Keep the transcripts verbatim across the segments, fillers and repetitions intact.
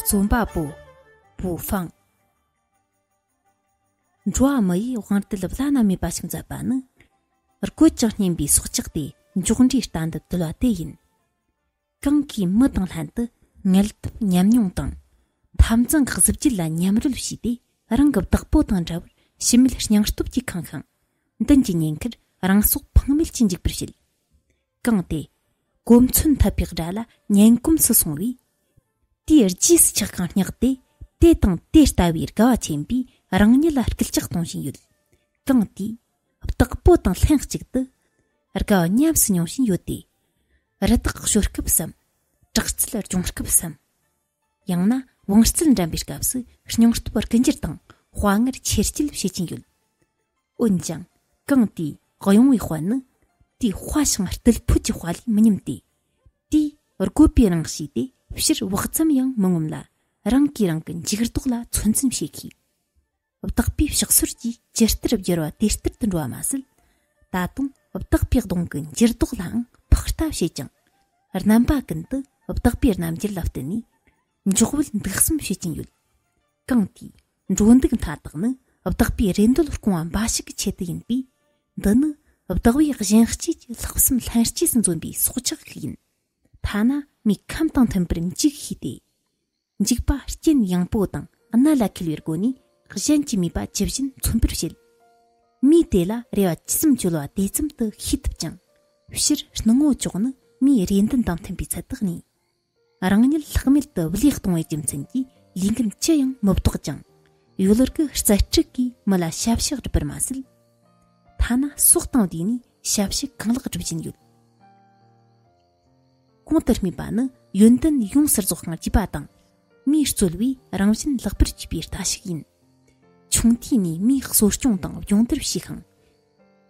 རྩོམ་པ་པོ། པོ་ཧྥང་། འགྲོ་བ་མི་ཡི་དབང་རྟུལ་བླ་ན་མེད་པ་ཞིག་མཛད་པ་ནི། རྒོད་ཅིང་སྙན་པའི་སྲོག་ཆགས་ཏེ་མགྱོགས་འགྲོས་རྟ་འདི་བཏུལ་བ་དེ་ཡིན། གང་གིས་མི་དང་ལྷན་དུ་ངལ་དུབ་ཉམས་མྱོང་དང་། འཐབ་འཛིང་གི་གཟི་བརྗིད་ལ་མཉམ་རོལ་བྱས་ཏེ། རང་གི་བདག་པོ་དང་འདྲ་བར་ཕྱི་མིག་སྙིང་སྟོབས་ཀྱིས་ཁེངས་ཤིང་། མདུན་གྱི་ཉེན་ཁར་རང་སྲོག་ཕངས་མེད་ཀྱིས་འཇིག་པར་བྱེད། གང་དེ། གོ་མཚོན་འཐབ་པའི་དགྲ་ལ་ཉན་གོམས་སུ་སོང་བས། དེའི་རྗེས་སུ་ཆགས་ཤིང་བསྙེགས་ཏེ། དེ་དང་དེ་ལྟ་བུའི་དགའ་བ་ཆེན་པོས་རང་ཉིད་ལ་སྐུལ་ལྕག་གཏོང་བཞིན་ཡོད། གང་དེས་བདག་པོ་དང་ལྷན་གཅིག་ཏུ་དགའ་བ་ཉམས་སུ་མྱོང་བཞིན་ཡོད་དེ། རི་དྭགས་གཤོར་སྐབས་སམ། དྲག་རྩལ་སྦྱོང་སྐབས་སམ། ཡང་ན་བང་རྩལ་འགྲན་པའི་སྐབས་སུ་སྙིང་སྟོབས་རྒུད་འགྱུར་དང་དཔའ་ངར་ཆེར་སྐྱེད་བྱེད་ཀྱིན་ཡོད། འོན་ཀྱང་། གང་དེའི་གཡེང་བའི་དཔལ་ནི། དེའི་དཔའ་ཞིང་རྟུལ་ཕོད་ཀྱི་དཔལ་ལས་མི་ཉམས་ཏེ། དེས་རྒོད་པའི་རང་གཤིས་དེ་ཕྱིར་བག་ཙམ་ཡང་མི་ངོམས་ལ། རང་གིས་རང་གི་འཇུག་ལྡོག་ལ་ཚོད་འཛིན་བྱེད་ཤེས། བདག་པོའི་ཕྱག་སོར་གྱིས་ཇི་ལྟར་བསྒྱུར་བ་དེ་ལྟར་དུ་འགྲོ་བ་མ་ཟད། ད་དུང་བདག་པོའི་གདོང་གི་འགྱུར་ལྡོག་ལའང་ཕག་ལྟ་བྱེད་ཅིང་། རྣམ་པ་ཀུན་ཏུ་བདག་པོའི་རྣམ་འགྱུར་ལ་བསྟུན་ནས། མགྱོགས་བུལ་འདུག་སེམས་བྱེད་ཀྱིན་ཡོད། གང་དེའི་འགྲོ་འདུག་མཐའ་དག་ནི་བདག་པོའི་རེ་འདོད་སྐོང་བ་འབའ་ཞིག་གི་ཆེད་དུ་ཡིན་པས། འདི་ནི་བདག་པོའི་གཞན་གཅེས་ཀྱི་ལྷག་བསམ་ལྷན་སྐྱེས་སུ་འཛོམས་པའི་སྲོག་ཆགས་ཤིག་ཡིན། ཐ་ན་མིའི་ཁམས་དང་མཐུན་པར་འཇུག་ཤེས་ཏེ། འཇུག་པ་རྐྱེན་ཡངས་པོ་དང་གནད་ལ་འཁེལ་བའི་སྒོ་ནས་གཞན་གྱི་མོས་པ་ཇི་བཞིན་མཚོན་པར་བྱེད། མིས་དེ་ལ་རེ་བ་ཇི་ཙམ་བཅོལ་བ་དེ་ཙམ་དུ་ཤེས་ཐུབ་ཅིང་། ཕྱིར་སྣང་ངོ་ཅོག་ནི་མིའི་རེ་འདུན་དང་མཐུན་པའི་ཚད་དུ་གནས། རང་ཉིད་ལྷག་མེད་དུ་བློས་གཏོང་བའི་རྒྱུ་མཚན་གྱིས་ལས་འགན་ཅི་ཡང་མི་བདོག་ཅིང་། ཡུལ་གྱི་རྩལ་སྤྲུགས་ཀྱིས་མི་ལ་ཞབས་ཕྱི་སྒྲུབ་པར་མ་ཟད། ཐ་ན་སྲོག་དང་བསྡོས་ནས་ཞབས་ཕྱི་གང་ལེགས་སྒྲུབ་བཞིན་ཡོད། གོང་དུ་སྨྲས་པ་ནི་ཡོན་ཏན་ཡོངས་སུ་རྫོགས་ཤིང་རྒྱས་པ་དང་། མིས་རྩོལ་བས་རང་བཞིན་ལེགས་པར་བཅོས་པའི་རྟ་ཞིག་ཡིན། ཆུང་དུས་ནས་མིའི་གསོ་སྐྱོང་དང་སྦྱོང་བརྡར་བྱས་ཤིང་།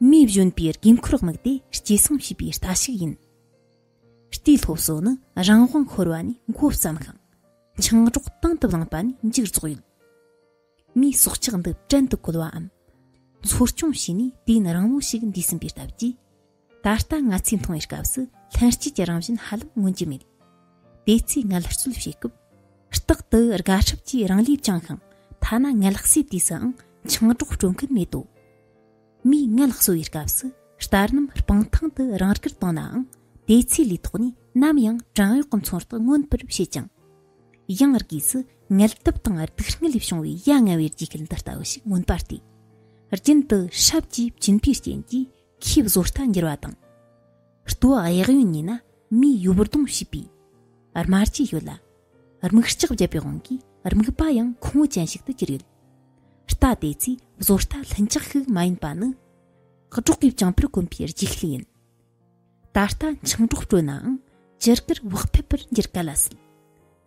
མིས་བཞོན་པའི་དགོས་མཁོར་དམིགས་ཏེ་སྐྱེད་སྲིང་བྱས་པའི་རྟ་ཞིག་ཡིན། རྟའི་སློབ་གསོ་ནི་རང་དབང་ཤོར་བ་ནས་འགོ་བརྩམས་ཤིང་། འཆིང་གྲོགས་དང་དུ་བླངས་པ་ནས་མཇུག་རྫོགས་ཡོད། མིའི་སྲོག་ཆགས་འདི་བྲན་དུ་བཀོལ་བའམ། འཚོ་སྐྱོང་བྱས་ནས་དུས་ཡུན་རིང་མོ་ཞིག་འདས་ཟིན་པའི་སྟབས་ཀྱིས། ད་ལྟ་ང་ཚོས་མཐོང་བའི་སྐབས་སུ་ལྷན་སྐྱེས་ཀྱི་རང་བཞིན་ཧ་ལམ་མངོན་གྱི་མེད། དེ་ཚེ་ངལ་རྩོལ་བྱེད་སྐབས། རྟག་ཏུ་དགའ་སྲབ་ཀྱིས་རང་ལུས་བཅིངས་ཤིང་། ཐ་ན་ངལ་གསོའི་དུས་སུའང་འཆིང་གྲོགས་སྤྲོད་མཁན་མེད་དོ། མིས་ངལ་གསོ་བའི་སྐབས་སུ་རྟ་རྣམས་སྤང་ཐང་དུ་རང་བཀུར་བཏང་ནའང་། དེ་ཚེ་ལས་ཐོག་ནས་ནམ་ཡང་བྲན་གཡོག་གི་ཚོང་རྟགས་མངོན་པར་བྱེད་ཅིང་། ཡང་སྒོས་སུ་ངལ་དུབ་དང་སྡུག་བསྔལ་ལས་བྱུང་བའི་ཡ་ང་བའི་རྗེས་ཤུལ་འདི་ལྟ་བུ་ཞིག་མངོན་པ་སྟེ། རྒྱུན་དུ་སྲབ་ཀྱིས་བཅིངས་པའི་རྐྱེན་གྱིས་ཁོའི་བཟོ་ལྟ་འགྱུར་བ་དང་། ལྟོ་གཡས་གཡོན་གཉིས་ན་མིས་ཡོ་བུར་གདོང་བྱས་པའི་དམར་ཆས་ཡོད་ལ། རྨིག་ལྕགས་བརྒྱབ་པའི་དབང་གིས་རྨིག་པ་ཡང་ཁོང་བུ་ཅན་ཞིག་ཏུ་གྱུར་ཡོད། རྟ་དེ་ཚོས་བཟོ་ལྟ་ལྷིང་འཇགས་ཤིག་མ་ཡིན་པ་ནི། སྒྲོག་གིས་བཅིངས་པར་གོམས་པའི་རྗེས་ཤུལ་ཡིན། ད་ལྟ་འཆིང་གྲོགས་སྤྲོད་ནའང་ཇི་དགར་བག་ཕེབས་པར་འགྱུར་ག་ལ་སྲིད།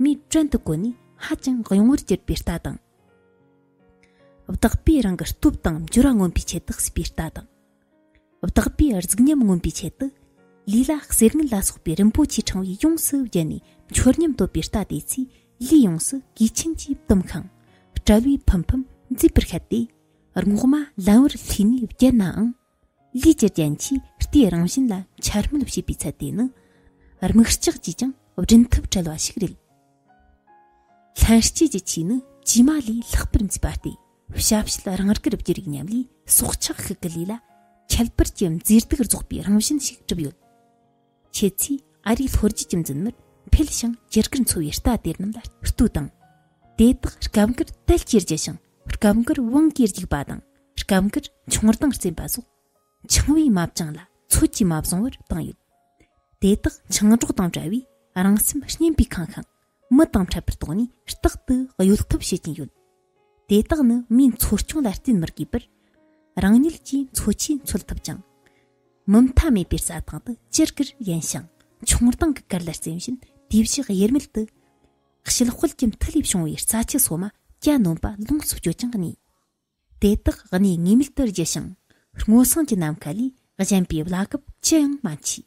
མིས་བྲན་དུ་བཀོལ་ནས་ཧ་ཅང་གཡེང་བར་གྱུར་པའི་རྟ་དང་། བདག་པོས་རང་གི་སྟོབས་དང་འབྱོར་བ་མངོན་པའི་ཆེད་དུ་གསོས་པའི་རྟ་དང་། བདག་པོས་གཟུགས་ཉམས་མངོན་པའི་ཆེད་དུ། ལུས་ལ་གསེར་དངུལ་ལ་སོགས་པའི་རིན་པོ་ཆེའི་ཕྲེང་བས་ཡོངས་སུ་བརྒྱན་ནས་འཆོལ་ཉམས་དོད་པའི་རྟ་དེ་ཚོས་ལུས་ཡོངས་སུ་གོས་ཆེན་གྱིས་བཏུམས་ཤིང་། དཔྲལ་བའི་ཕུམ་ཕུམ་མཛེས་པར་ཤད་དེ། རྔོག་མ་ལན་བུར་ལྷས་ནས་བརྒྱལ་ནའང་། ལུས་ཀྱི་རྒྱན་གྱིས་རྟའི་རང་བཞིན་ལ་འཕྱ་སྨོད་བྱེད་པའི་ཚད་དེ་ནི། རྨིག་ལྕགས་ཀྱིས་ཀྱང་བསྒྲུན་ཐབས་བྲལ་བ་ཞིག་རེད། ལྷན་སྐྱེས་ཀྱི་ཆོས་ནི་དཀྱུས་མ་ལས་ལྷག་པར་མཛེས་པ་སྟེ། བྱ་བྱེད་རང་དགར་བསྒྱུར་བའི་ཉམས་ལས་སྲོག་ཆགས་ཤིག་གི་ལུས་ལ་ཁྱད་པར་གྱི་མཛེས་སྡུག་རྫོགས་པའི་རང་བཞིན་ཞིག་གྲུབ་ཡོད། ཁྱེད་ཚོས་ཨ་རིའི་ལྷོ་རྒྱུད་ཀྱི་མཛུབ་མོར་འཕེལ་ཞིང་ཇི་དགར་འཚོ་བའི་རྟ་དེ་རྣམས་ལ་ལྟོས་དང་། དེ་དག་སྐབས་འགར་དལ་གྱིས་རྒྱུ་ཞིང་། སྐབས་འགར་དབང་གིས་རྒྱུག་པ་དང་། སྐབས་འགར་མཆོང་ལྡིང་རྩེན་པ་སོགས། འཆིང་བས་མ་བཅིངས་ལ་ཚོད་ཀྱིས་མ་བཟུང་བར་བཏང་ཡོད། དེ་དག་འཆིང་གྲོགས་དང་བྲལ་བས་རང་སེམས་སྙན་པས་ཁེངས་ཤིང་། མི་དང་འཕྲད་པར་དོགས་ནས་རྟག་ཏུ་གཡོལ་ཐབས་བྱེད་ཀྱིན་ཡོད། དེ་དག་ནི་མིའི་འཚོ་སྐྱོང་ལ་བརྟེན་མི་དགོས་པར། རང་ཉིད་ཀྱིས་འཚོ་ཆས་འཚོལ་ཐུབ་ཅིང་། མུ་མཐའ་མེད་པའི་རྩྭ་ཐང་དུ་ཅི་དགར་ཡན་ཞིང་། མཆོང་ལྡིང་གི་གར་ལ་རྩེན་བཞིན་དུས་བཞི་དབྱེར་མེད་དུ། དཔྱིད་དཔལ་གྱི་མཐིལ་ལས་བྱུང་བའི་རྩྭ་ཆུ་སོ་མ་གྱ་ནོམ་པ་ལོངས་སུ་སྤྱོད་ཅིང་གནས། དེ་དག་གནས་ངེས་མེད་དུ་རྒྱུ་ཞིང་། སྔོ་བསངས་ཀྱི་ནམ་མཁའ་ལས་གཞན་པའི་བླ་གབ་ཅི་ཡང་མ་མཆིས།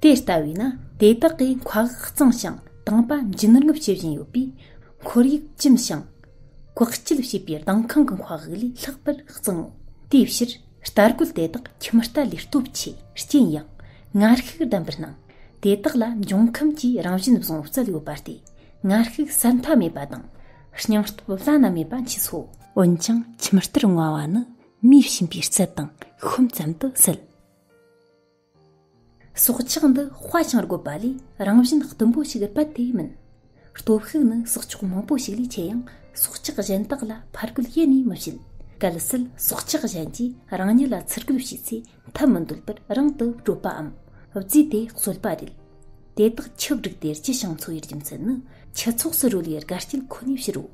དེ་ལྟ་བས་ན་དེ་དག་གིས་མཁའ་དབུགས་གཙང་ཞིང་དྭངས་པ་འབྱིན་རྔུབ་བྱེད་བཞིན་ཡོད་པས། ཁོར་ཡུག་གྱིམ་ཞིང་། བཀོག་སྐྱིལ་བྱེད་པའི་ལྡིང་ཁང་གི་མཁའ་དབུགས་ལས་ལྷག་པར་གཙང་ངོ་། དེའི་ཕྱིར་རྟ་རྒོད་དེ་དག་ཁྱིམ་རྟ་ལས་སྟོབས་ཆེ། རྐྱེན་ཡངས། ངར་ཤུགས་ལྡན་པར་སྣང་། དེ་དག་ལ་འབྱུང་ཁམས་ཀྱིས་རང་བཞིན་བཟུང་རྩལ་ཡོད་པ་སྟེ། ངར་ཤུགས་ཟད་མཐའ་མེད་པ་དང་། སྙིང་སྟོབས་བླ་ན་མེད་པ་མཆིས་སོ། འོན་ཀྱང་ཁྱིམ་ལྟར་བསྔོ་བ་ནི། མིས་བྱིན་པའི་རྩལ་དང་ཤོམ་ཙམ་དུ་ཟད། སྲོག་ཆགས་འདི་དཔའ་ཞིང་རྒོད་པ་ལས་རང་བཞིན་གཏུམ་པོ་ཞིག་རྦད་དེ་མིན། སྟོབས་ཤུགས་ནི་སྲོག་ཆགས་མང་པོ་ཞིག་ལས་ཆེ་ཡང་། སྲོག་ཆགས་གཞན་དག་ལ་ཕར་རྒོལ་ཡེ་ནས་མི་བྱེད། གལ་སྲིད་སྲོག་ཆགས་གཞན་གྱིས་རང་ཉིད་ལ་ཚུར་རྒོལ་བྱས་ཚེ། ཐབས་མི་འདོད་པར་རང་དུ་བགྲོད་པའམ། རྫས་དེ་གསོད་པ་རེད། དེ་དག་ཆུ་བསྒྲིགས་ཏེ་རྒྱུ་ཞིང་འཚོ་བའི་རྒྱུ་མཚན་ནི། ཆུ་ཚོགས་སུ་རོལ་བའི་དགའ་སྐྱིད་ཁོ་ནའི་ཕྱིར་རོ།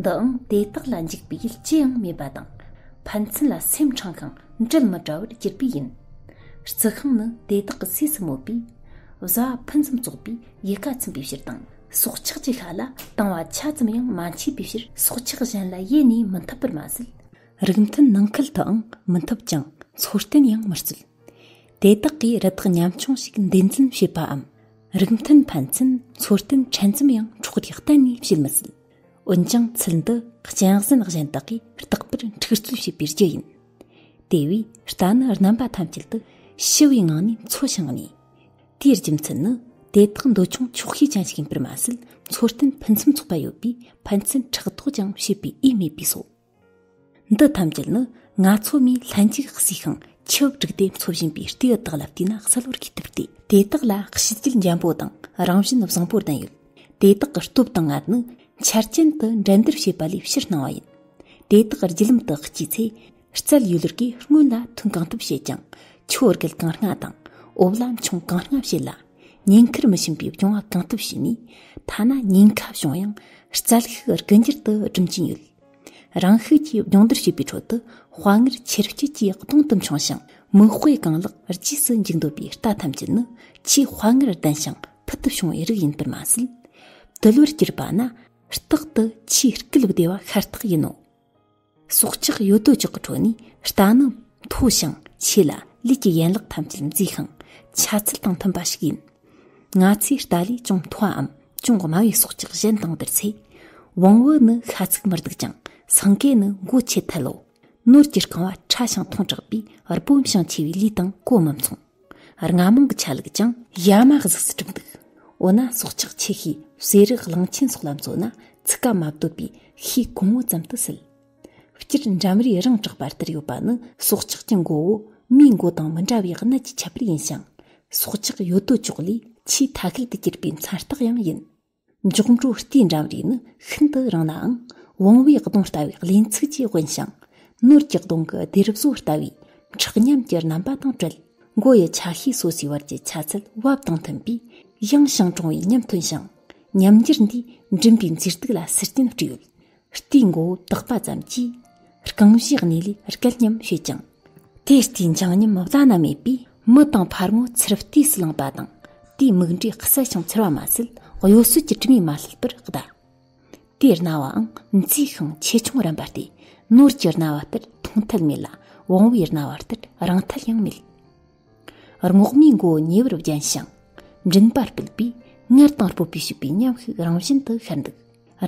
འདིའང་དེ་དག་ལ་འཇིགས་པའི་ཡུལ་ཅི་ཡང་མེད་པ་དང་། ཕན་ཚུན་ལ་སེམས་འཕྲང་ཤིང་འབྲལ་མི་བྲལ་བར་གྱུར་པས་ཡིན། རྩི་ཤིང་ནི་དེ་དག་གི་སོས་སུ་མོད་པས། བཟའ་བ་ཕུན་སུམ་ཚོགས་པས་ཡལ་ག་ཚིམ་པའི་ཕྱིར་དང་། སྲོག་ཆགས་ཀྱི་ཤ་ལ་དང་བ་ཆ་ཙམ་ཡང་མ་མཆིས་པའི་ཕྱིར། སྲོག་ཆགས་གཞན་ལ་ཡེ་ནས་མི་འཐབ་པར་མ་ཟད། རིགས་མཐུན་ནང་ཁུལ་དུའང་མི་འཐབ་ཅིང་། འཚོ་རྟེན་ཡང་མི་རྩོད། དེ་དག་གིས་རི་དྭགས་ཉམ་ཆུང་ཞིག་འདེད་འཛིན་བྱེད་པའམ། རིགས་མཐུན་ཕན་ཚུན་འཚོ་རྟེན་ཕྲན་ཙམ་ཡང་འཕྲོག་རེས་གཏན་ནས་བྱེད་མི་སྲིད། འོན་ཀྱང་ཚུལ་འདི་གཅན་གཟན་གཞན་དག་གིས་རྟག་པར་འཁྲུག་རྩོད་བྱེད་པའི་རྒྱུ་ཡིན། དེ་བས་རྟ་ནི་རྣམ་པ་ཐམས་ཅད་དུ་ཞི་བའི་ངང་ནས་འཚོ་ཞིང་གནས། དེའི་རྒྱུ་མཚན་ནི། དེ་དག་འདོད་ཆུང་ཆོག་ཤེས་ཅན་ཞིག་ཡིན་པར་མ་ཟད། འཚོ་རྟེན་ཕུན་སུམ་ཚོགས་པ་ཡོད་པས། ཕན་ཚུན་ཕྲག་དོག་ཀྱང་བྱེད་པའི་ཨེ་མེད་པས་སོ། འདི་ཐམས་ཅད་ནི་ང་ཚོ་མིས་ལྷན་ཅིག་བསྲེས་ཤིང་ཆུ་བསྒྲིགས་ཏེ་འཚོ་བཞིན་པའི་རྟའི་བུ་དག་ལ་བལྟས་ན་གསལ་བོར་གྱིས་བཏུབ་སྟེ། དེ་དག་ལ་གཤིས་རྒྱུད་འཇམ་པོ་དང་རང་བཞིན་བཟང་པོ་ལྡན་ཡོད། དེ་དག་གི་སྟོབས་དང་ངར་ནི་འཆར་ཅན་དུ་འགྲན་བསྡུར་བྱེད་པ་ལས་ཕྱིར་སྣང་བ་ཡིན། དེ་དག་བརྒྱུད་ལམ་དུ་སྐྱེས་ཚེ། རྩལ་ཡོད་ལུགས་ཀྱིས་སྔོན་ལ་ཐོན་གང་ཐུབ་བྱེད་ཅིང་། ཆུ་བོར་བརྒལ་གང་སྔ་དང་། འོབས་ལ་མཆོང་གང་སྔ་བྱེད་ལ། ཉེན་ཁར་མི་ཕྱིན་པའི་སྦྱོང་བ་གང་ཐུབ་བྱས་ནས། ཐ་ན་ཉེན་ཁ་བྱུང་ཡང་རྩལ་ཤུགས་རྒུད་འགྱུར་དུ་སྒྲིམ་གྱིན་ཡོད། རང་ཤུགས་ཀྱིས་སྦྱོང་བརྡར་བྱེད་པའི་ཁྲོད་དུ། དཔའ་ངར་ཆེར་སྐྱེད་ཀྱིས་གདོང་དུ་མཆོང་ཞིང་། མིག་དཔེ་གང་ལེགས་རྗེས་སུ་འཇུག་འདོད་པའི་རྟ་ཐམས་ཅད་ནི་ཆེས་དཔའ་ངར་ལྡན་ཞིང་ཕུལ་དུ་བྱུང་བའི་རིགས་ཡིན་པར་མ་ཟད། དུད་འགྲོར་གྱུར་པ་ན་རྟག་ཏུ་ཆེས་སྐུལ་བདེ་བ་ཤ་སྟག་ཡིན་ནོ། སྲོག་ཆགས་ཡོད་དོ་ཅོག་གི་ཁྲོད་ནས་རྟ་ནི་མཐོ་ཞིང་ཆེ་ལ། ལུས་ཀྱི་ཡན་ལག་ཐམས་ཅད་མཛེས་ཤིང་ཆ་ཚད་དང་མཐུན་པ་ཞིག་ཡིན། ང་ཚོའི་རྟ་ལས་ཅུང་མཐོ་བའམ་ཅུང་དམའ་བའི་སྲོག་ཆགས་གཞན་དང་བསྡུར་ཚེ། བོང་བུ་ནི་ཤ་ཚུགས་མི་སྡུག་ཅིང་། སེང་གེ་ནི་མགོ་ཆེ་ཐལ་ལོ། ནོར་གྱིས་རྐང་བ་ཕྲ་ཞིང་ཐུང་དྲགས་པས། སྦོམ་ཞིང་ཆེ་བའི་ལུས་དང་གོ་མི་མཚུངས། རྔ་མོང་གི་ཆ་ལུགས་ཀྱང་གཡའ་མ་གཟུགས་སུ་གྲུབ་འདུག། འོ་ན་སྲོག་ཆགས་ཆེ་ཤོས་བསེ་རུ་གླང་ཆེན་སོགས་ལ་མཚོན་ན་ཚུགས་ཀ་མ་བཏོད་པའི་ཤས་གོང་བུ་ཙམ་དུ་ཟད། སྤྱིར་འགྲམ་རས་རིང་དྲགས་པ་ལྟར་ཡོད་པ་ནི་སྲོག་ཆགས་ཀྱི་མགོ་བོ་མིའི་མགོ་དང་མི་འདྲ་བའི་གནད་ཀྱི་ཁྱད་པར་ཡིན་ཞིང་། སྲོག་ཆགས་ཡོད་དོ་ཅོག་ལས་ཆེས་མཐའ་སྐད་དུ་གྱུར་པའི་མཚན་རྟགས་ཡང་ཡིན། མགྱོགས་འགྲོ་རྟའི་འགྲམ་རས་ནི་ཤིན་ཏུ་རིང་ནའང་། བོང་བུའི་གདོང་ལྟ་བུའི་གླེན་ཚིགས་ཀྱིས་དབེན་ཞིང་། ནོར་གྱི་གདོང་གི་སྡེར་བཟོ་ལྟ་བུའི་ཁྲག་ཉམས་ཀྱི་རྣམ་པ་དང་བྲལ། མགོ་ཡི་ཆ་ཤས་སོ་སོའི་བར་གྱི་ཆ་ཚད་བབ་དང་མཐུན་པས། ཡང་ཞིང་དྲུང་བའི་ཉམས་ཐོན་ཞིང་། ཉམས་འགྱུར་འདིས་མགྲིན་པའི་མཛེས་སྡུག་ལ་ཟུར་བརྟེན་སྤྲས་ཡོད། རྟའི་མགོ་བོ་བཏགས་པ་ཙམ་གྱིས་རྐང་བཞིའི་གནས་ལས་སྐལ་མཉམ་བྱེད་ཅིང་། དེ་རྟའི་འཆིང་ཉམས་བླ་ན་མེད་པས། མི་དང་ཕལ་མོ་ཚུར་བལྟས་སུ་ལངས་པ་དང་། དེའི་མིག་འབྲས་གསལ་ཞིང་འཚེར་བ་མ་ཟད། གཡོ་ཟོལ་གྱི་དྲི་མས་མ་བསླད་པར་གདའ། དེའི་རྣ་བའང་མཛེས་ཤིང་ཆེ་ཆུང་རན་པ་སྟེ། ནོར་གྱི་རྣ་བ་ལྟར་མཐོང་ཐལ་མེད་ལ། བོང་བུའི་རྣ་བ་ལྟར་རིང་ཐལ་ཡང་མེད། རྔོག་མའི་མགོ་བོ་ཉེ་བར་བརྒྱན་ཞིང་། མགྲིན་པ་སྤུད་པས་ངར་དང་སྤོབས་པའི་བྱིས་པའི་ཉམས་ཤིག་རང་བཞིན་དུ་ཤར་འདུག།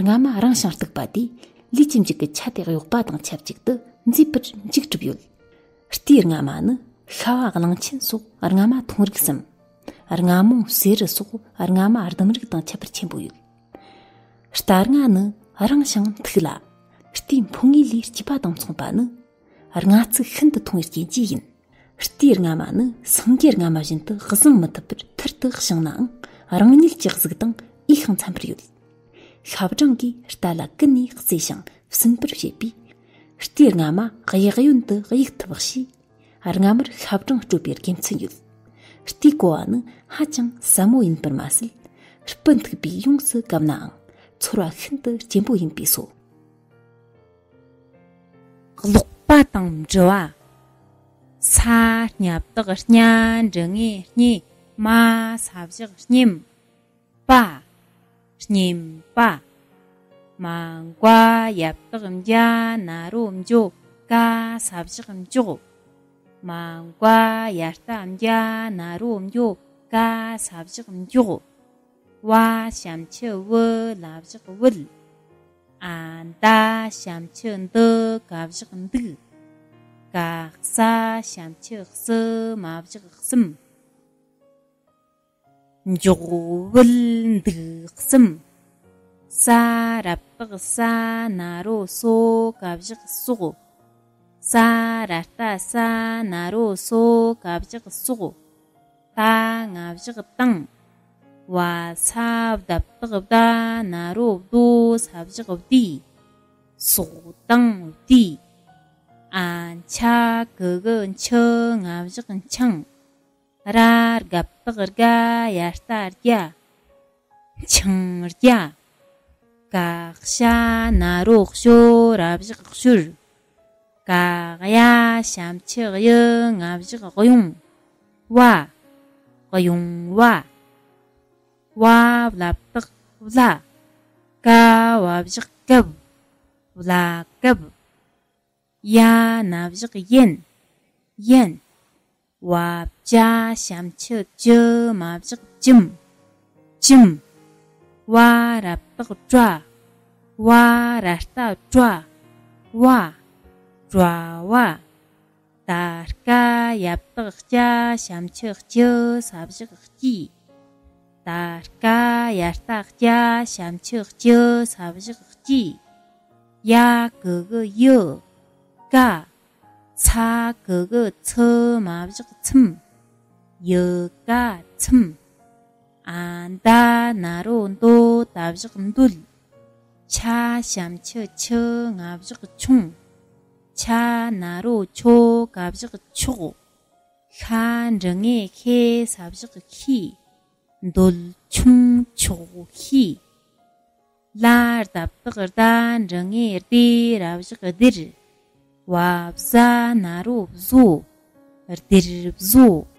རྔ་མ་རིང་ཞིང་སྟུག་པ་དེས་ལུས་ཀྱི་མཇུག་གི་ཆ་དེ་གཡོགས་པ་དང་ཆབས་ཅིག་ཏུ་མཛེས་པར་འཇུག་གྲུབ་ཡོད། རྟའི་རྔ་མ་ནི་ཤ་བ་གླང་ཆེན་སོགས་རྔ་མ་ཐུང་རིགས་སམ། རྔ་མོང་བསེ་རུ་སོགས་རྔ་མ་ལྡུམ་རིགས་དང་ཁྱད་པར་ཆེན་པོ་ཡོད། རྟ་རྔ་ནི་རིང་ཞིང་མཐུག་ལ། རྟའི་འཕོ་ངེས་ལས་སྐྱེས་པ་དང་མཚུངས་པ་ནི། རྔ་ཚིགས་ཤིན་ཏུ་ཐུང་བའི་རྐྱེན་གྱིས་ཡིན། རྟའི་རྔ་མ་ནི་སེང་གེའི་རྔ་མ་བཞིན་དུ་བཟུང་མི་ཐུབ་པར་ཐུར་དུ་བཞེངས་ནའང་། རང་ཉིད་ཀྱི་གཟུགས་དང་འོས་ཤིང་འཚམ་པར་ཡོད། ཤ་སྦྲང་གིས་རྟ་ལ་ཀུན་ནས་གཙེ་ཞིང་ཟིན་པར་བྱེད་པས། རྟའི་རྔ་མ་གཡས་གཡོན་དུ་གཡུག་ཐུབ་ཤས། རྔ་མར་ཤ་སྦྲང་སྤྲོད་པའི་དགེ་མཚན་ཡོད། རྟའི་ཀོ་བ་ནི་ཧ་ཅང་ཟབ་མོ་ཡིན་པར་མ་ཟད། སྤུ་འཐུག་པས་ཡོངས་སུ་གབ་ནའང་། ཚོར་བ་ཤིན་ཏུ་སྐྱེན་པོ་ཡིན་པས་སོ། ཀློག་པ་དང་འབྲི་བ། ས་སྙབ་ཏག་སྙ་འབྲི་ངེ་སྙེ་མ་ས་བཞག་སྙེམས། པ། སྙེམས་པ། མ་མགོ་ཡ་བཏགས་མཇ་ན་རོ་མཇོ་ག་ས་བཞག་མཇོག། མ་མགོ་ཡ་བཏགས་མཇ་ན་རོ་མཇོ་ག་ས་བཞག་མཇོག། བ་ཞབས་ཀྱུ་བུ་ལ་བཞག་བུད། འ་ད་ཞབས་ཀྱུ་འདུ་ག་བཞག་འདུག། ག་ས་ཞབས་ཀྱུ་སུ་མ་བཞག་གསུམ། མགྱོགས་བུད་འདུག་གསུམ། ས་ར་བཏགས་སྲ་ན་རོ་སྲོ་ག་བཞག་སྲོག་ས་ར་བཏགས་སྲ་ན་རོ་སྲོ་ག་བཞག་སྲོག་ཏ་ང་བཞག་ཏང་། བ་ས་བ་བཏགས་བ་ན་རོ་བ་དོ་ས་བཞག་བ་དི། སྲོག་དང་བ་དི། ཨ་ཆ་གི་གུ་ཆི་ང་བཞག་ཆང་། ར་རྒ་བཏགས་རྒ་ཡ་བཏགས་རྒྱ། ཆང་རྒྱ། ག་ཤ་ན་རོ་ཤོ་ར་བཞག་ཤུར། ག་ཡ་ཞབས་ཀྱུ་གཡུ་ང་བཞག་གཡུང་། བ། གཡུང་བ། བ་བ་བཏགས་བླ། ཀ་བ་བཞག་ཀབ། བླ་ཀབ། ཡ་ན་བཞག་ཡན། ཡན། བ་བྱ་ཞབས་ཀྱུ་བྱུ་མ་བཞག་བྱུམ། བྱུམ། བ་ར་བཏགས་བྲ། བ་ར་བཏགས་བྲ། བ། བྲ་བ། ད་རྐ་ཡ་བཏགས་རྐྱ་ཞབས་ཀྱུ་སྐྱུ་ས་བཞག་སྐྱི། ད་རྐ་ཡ་བཏགས་རྐྱ་ཞབས་ཀྱུ་སྐྱུ་ས་བཞག་སྐྱི། ཡ་གི་གུ་ཡུ། ཀ། ཚ་གི་གུ་ཚུ་མ་བཞག་ཚུམ། ཡུ་ཀ་ཚུམ། ཨ་ད་ན་རོ་འདོ་ད་བཞག་འདུད། ཆ་ཞབས་ཀྱུ་ཆུ་ང་བཞག་ཆུང་། ཆ་ན་རོ་ཆོ་ག་བཞག་ཆོག་ཤ་འབྲུ་ལྔའི་ཤེ་ས་བཞག་ཤི། འདོད་ཆུང་ཆོག་ཤི། ལ་ད་བཏགས་ལྡ་འབྲུ་ལྔའི་ལྡེ་ར་བཞག་ལྡིར། བ་བཟའ་ན་རོ་བཟོ། ལྡིར་བཟོ།